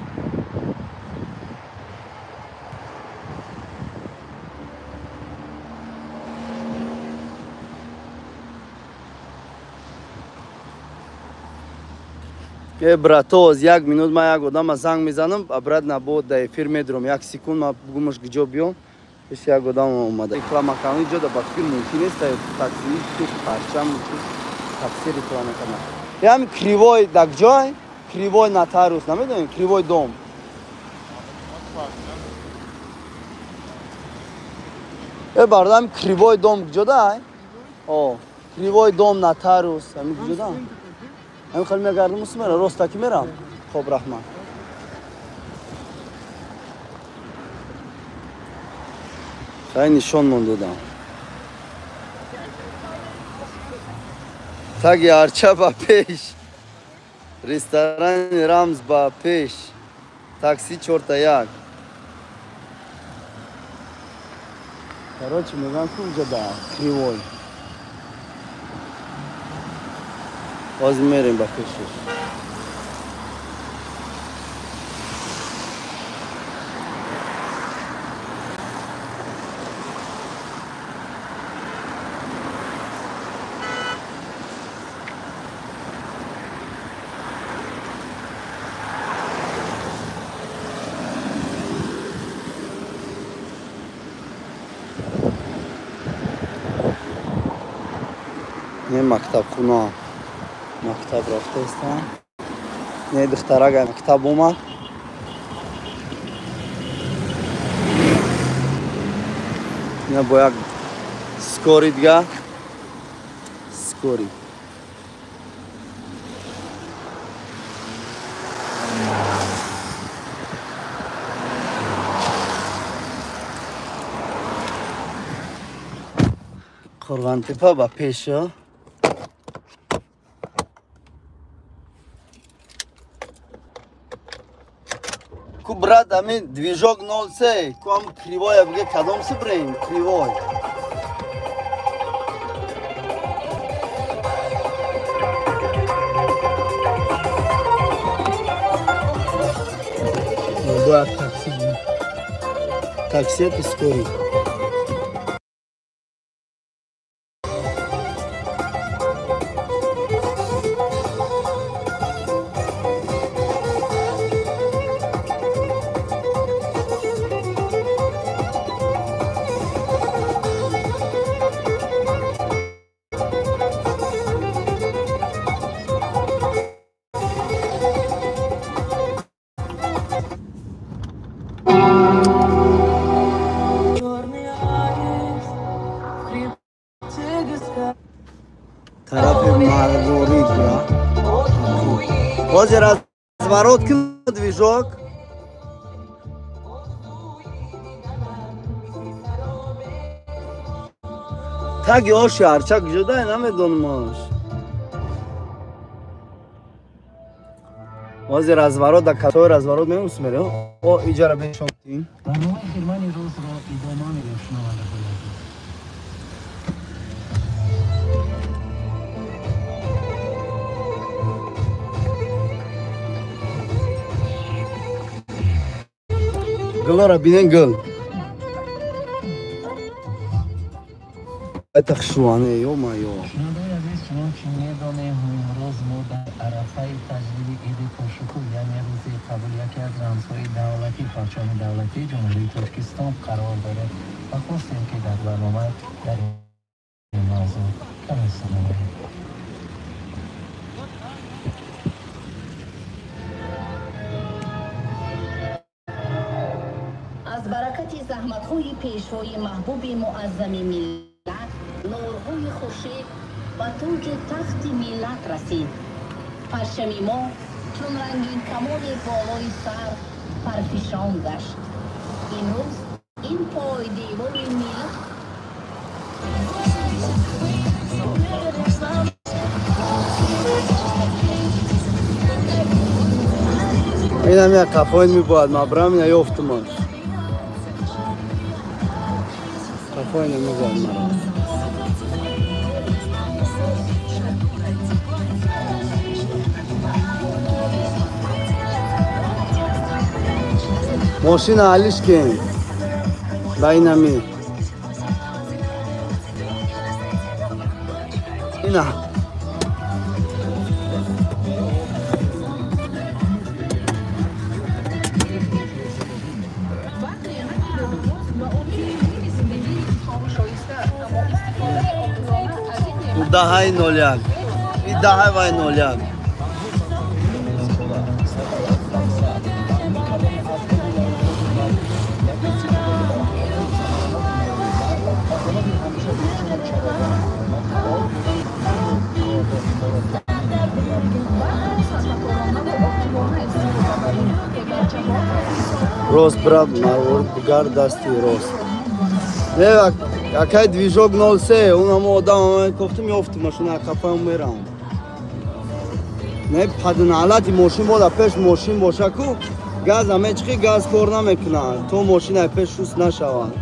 Брато, як минут ма як одама занг мезанам, обратно бо да эфир медром. Як секунд ма бугумаш гиҷо биём. Пеш як одам омада. Реклама кардани ҷо да ба фикр мумкин нест, такси чиз парчам чиз такси реклама кардан. Ям кривой да ҷой, кривой нотариус, намедонем, кривой дом. Бардам кривой дом ҷо да? О, кривой дом нотариус, ами ҷо да? Ами хел мегардам мера, рост таки мерам. Хоб, раҳмат. Хай нишон мон додам. Таги арча ба пеш. Ресторани Рамз ба пеш. Такси 4-1. Короче, мегам куҷа да кривой. Боз мерем ба пешиш. Не мактабхуна. Мактаб рафтаистам. Не духтарага мактаб омад. Ина бо як скори дига. Скори. Қурғонтепа ба пеша. Ку брат, ами движок 03, ку ам кривой биге кадом сибрем, кривой. Бояд такси. Такси это скорый. Ҳозир разворот кун движок. Таги оши арча куҷодай намедонамаш. Ҳозир разворот да касои разворот меус мере. О иҷара бешон тин. Барномаи хирмани рӯзро идома медиҳем шунавандаҳои азиз. Гулора бинен гул. Это хшуане, ё-моё. Шунавандаҳои азиз, чунон ки медонем, имрӯз мо дар арафаи таҷлили иди пуршукӯҳ, яъне рӯзи қабули яке аз рамзҳои давлатӣ, парчами давлатии Ҷумҳурии Тоҷикистон қарор дорем ва хостем, ки дар барнома дар ин мавзӯъ каме сухан гӯем. Аз баракати заҳматҳои пешвои маҳбуби муаззами миллат, нурҳои хуршед ба тоҷу тахти миллат расид. Парчами мо чун рангинкамони болои сар парфишон гашт. Имрӯз ин пойдевори миллат Инам як қафоин мебояд, ман брам ина ёфтумаш. Қафоина мебояд маро. Мошина алиш кен. Ба инами. Ина. Даҳаи 01. И даҳаи вай 01. Рост, брат, марворид бугар дасти рост. Не, акай движок 03, унамо одам кофтум ёфтум машина қафаям мерам. Не, падналати мошин бода пеш мошин боша ку, газ мечқи газ кор намекунад, то мошина пеш шуст нашавад.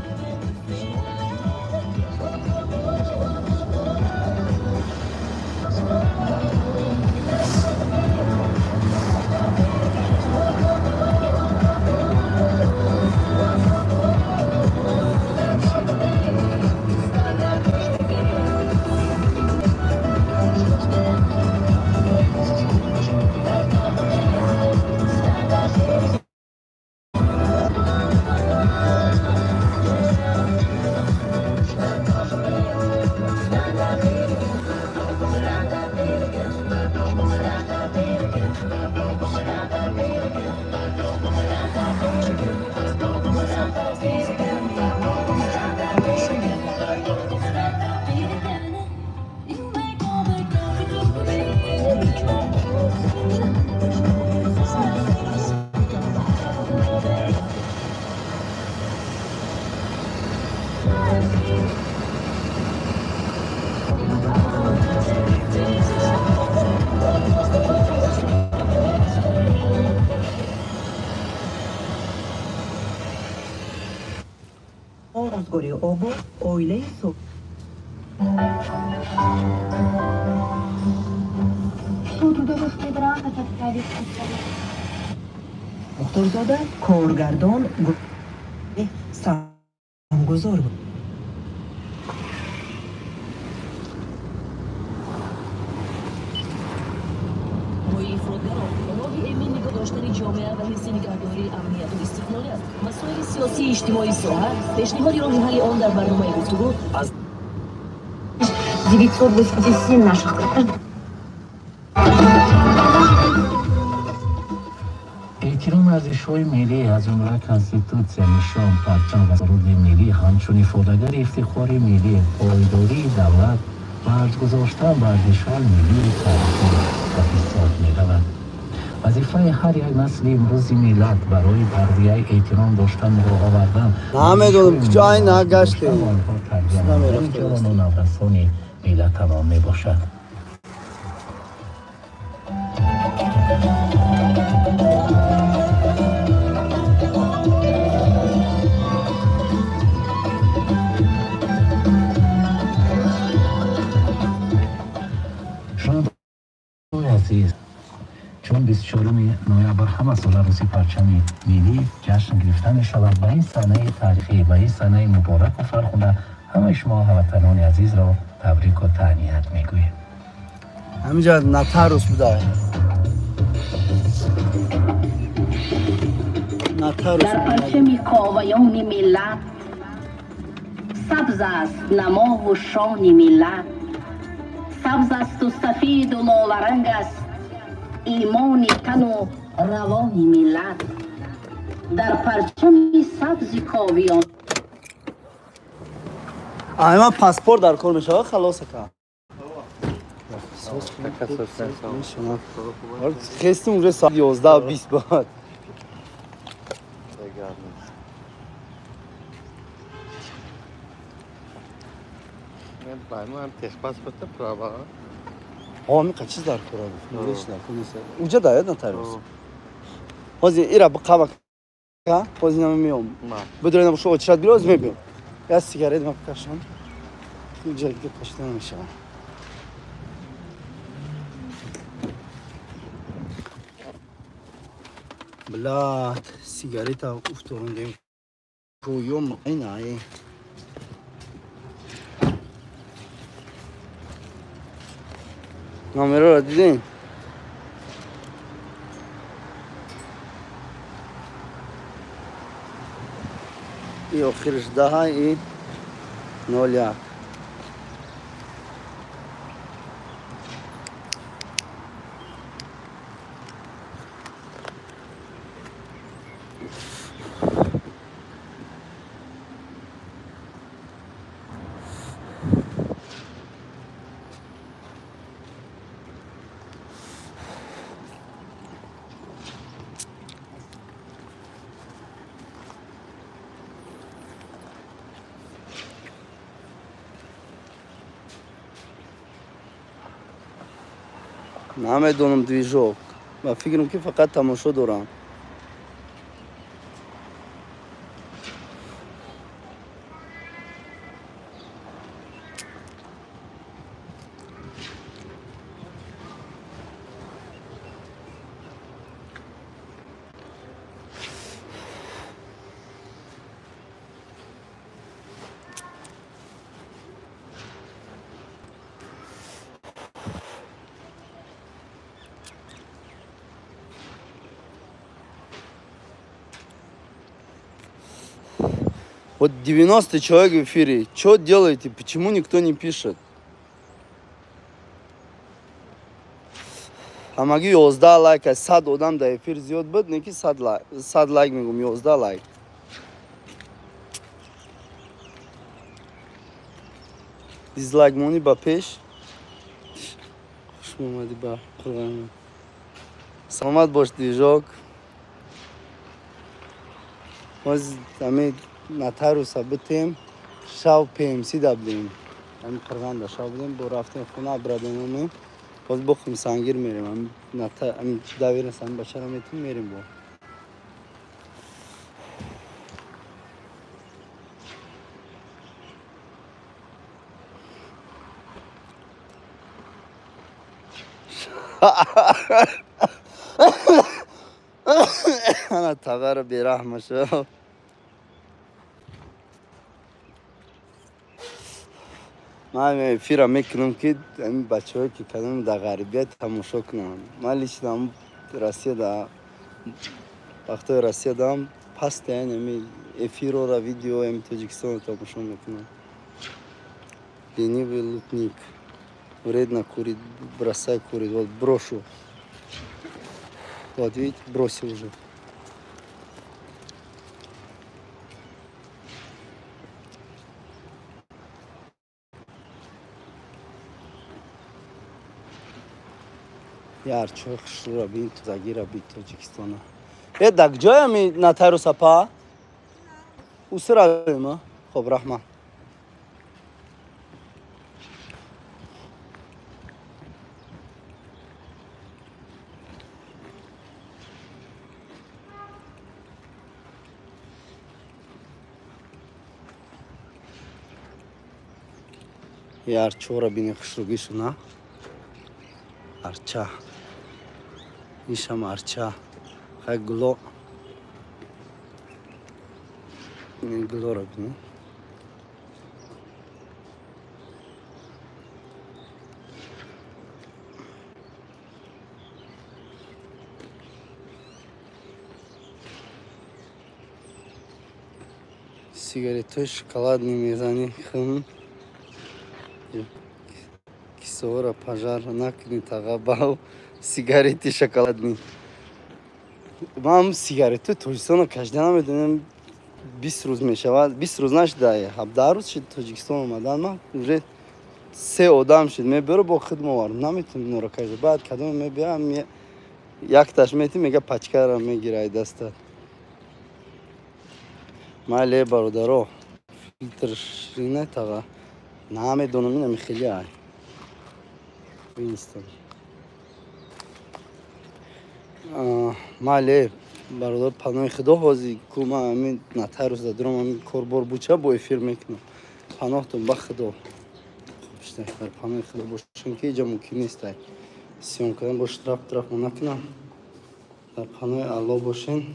Сабзгори обод, оилаи суб. Трудовых мигрантов отправить. Мухторзода коргардон саҳмгузор буд. Ифротгаро роҳи эмин нигоҳ доштани ҷомеа ва ҳифзи нигаҳдории амнияту истиқлолият, масоили сиёсии иҷтимоии соҳа, пешниҳоди роҳи ҳалли он дар барномаи гуфтугӯ аз 987 наших граждан. Эҳтироми арзишҳои миллӣ, аз ҷумла конститутсия, нишон, парчам ва суруди миллӣ ҳамчун ифодагари ифтихори миллӣ, пойдории давлат ва арҷгузоштан ба арзишҳои миллию таърихӣ ба ҳисоб меравад. Вазифаи ҳар як насли имрӯзи миллат барои тарбияи эҳтиром доштан роҳ овардан Намедонам, куҷо ай нагаштем. Онҳо тарбия намудани ҷавону наврасони миллатамон мебошад. Шунавандаони азиз, чун 24 ноябр ҳама сола рӯзи парчами миллӣ ҷашн гирифта мешавад, ба ин санаи таърихӣ, ба ин санаи мубораку фархунда ҳамаи шумо ҳамватанони азизро табрику таҳният мегӯем. Ҳаминҷа нотариус буда. Нотариус. Дар парчами коваёни миллат сабз аст намову шони миллат, сабз асту сафеду лоларанг аст имони тану равони миллат. Дар парчами сабзи ковиён. Ай, ман паспорт дар кор мешавад, халос ака. Хестим уже соат 11:20 баъд. Техпаспорта права. Ҳа, чиз дар кора гуфт. Уҷа даёд нотариус. Ҳозир ира биқаба ка, ҳозир нама меом. Бидурена бошу очрат гиро, ҳозир мебиём. Я сигарет ма бикашам. Уҷа дига кашида намешавам. Блядь, сигарета уфторондем. Куём айнай. Номерро дидем? И охирш 10 и 01. Намедонам движок. Ба фикрам ки фақат тамошо дорам. Вот 90 человек в эфире. Что делаете? Почему никто не пишет? Ҳамагӣ 11 лайк аст. 100 одам дар эфир зиёд буд, не ки 100 лайк, 100 лайк мегум, 11 лайк. Дизлайк монӣ ба пеш. Хуш омадӣ ба қурғон. Саломат бош, движок. Боз ҳамин нотариуса битем, шав ПМС да будем. Ҳамин қирғанда шав будем, бо рафтем хона брадономем. Боз бо Хумсангир мерем. Ҳамин доверенность ҳамин бачаро метем, мерем бо. Ана тағара бераҳма шо. Ман эфира мекунам, ки ҳамин бачаҳое, ки кадом дар ғарибият тамошо кунанд. Ман лично Россияда, вақтҳои Россиядаам постоянно ҳами эфирора, видео ҳами Тоҷикистонро тамошо мекунам. Ленивый лутник. Вредно курить, бросай курить. Вот брошу. Вот видите, бросил уже. Я арчои хушрӯра бин, тозагира бин Тоҷикистона. Э, дар куҷоями нотариус апа? Усуравем, хоб, раҳмат. Я арчора бини хушрӯгишуна. Арча. Ишам арча. Хай гуло. Гулора бини. Сигаретои шоколадный мезанӣ хм. Кисора пожар накунӣ таға бав сигарети шоколадный. Ман сигаретои Тоҷикистонро кашида намедонам, 20 рӯз мешавад. 20 рӯз нашуда, 17 рӯз шуд Тоҷикистон омадан. Ман уже се одам шуд мебару бо худ моварам. Наметавонам инора кашида. Баъд кадоме мебиям, якташ метим, мега пачкара мегира ай дастат. Майли, бародаро, филтр ширина таға. Намедонам, инами хеле ай. Винстон. Майли, бародар, паноҳи худо. Ҳозир ку ман ҳамин нотариус дадурам, ҳамин корбор буча бо эфир мекунам. Паноҳтон ба худо. Дар паноҳи худо бошем, ки иҷа мумкин нест ай съём кардан, бо штраф траф накунам. Дар паноҳи Аллоҳ бошен.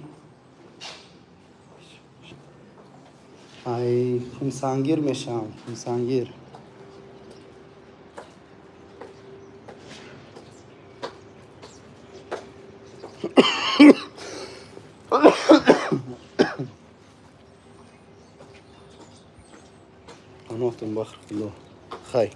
Ай хунсангир мешавам, хунсангир. Паноҳтон бахр худо. Хай.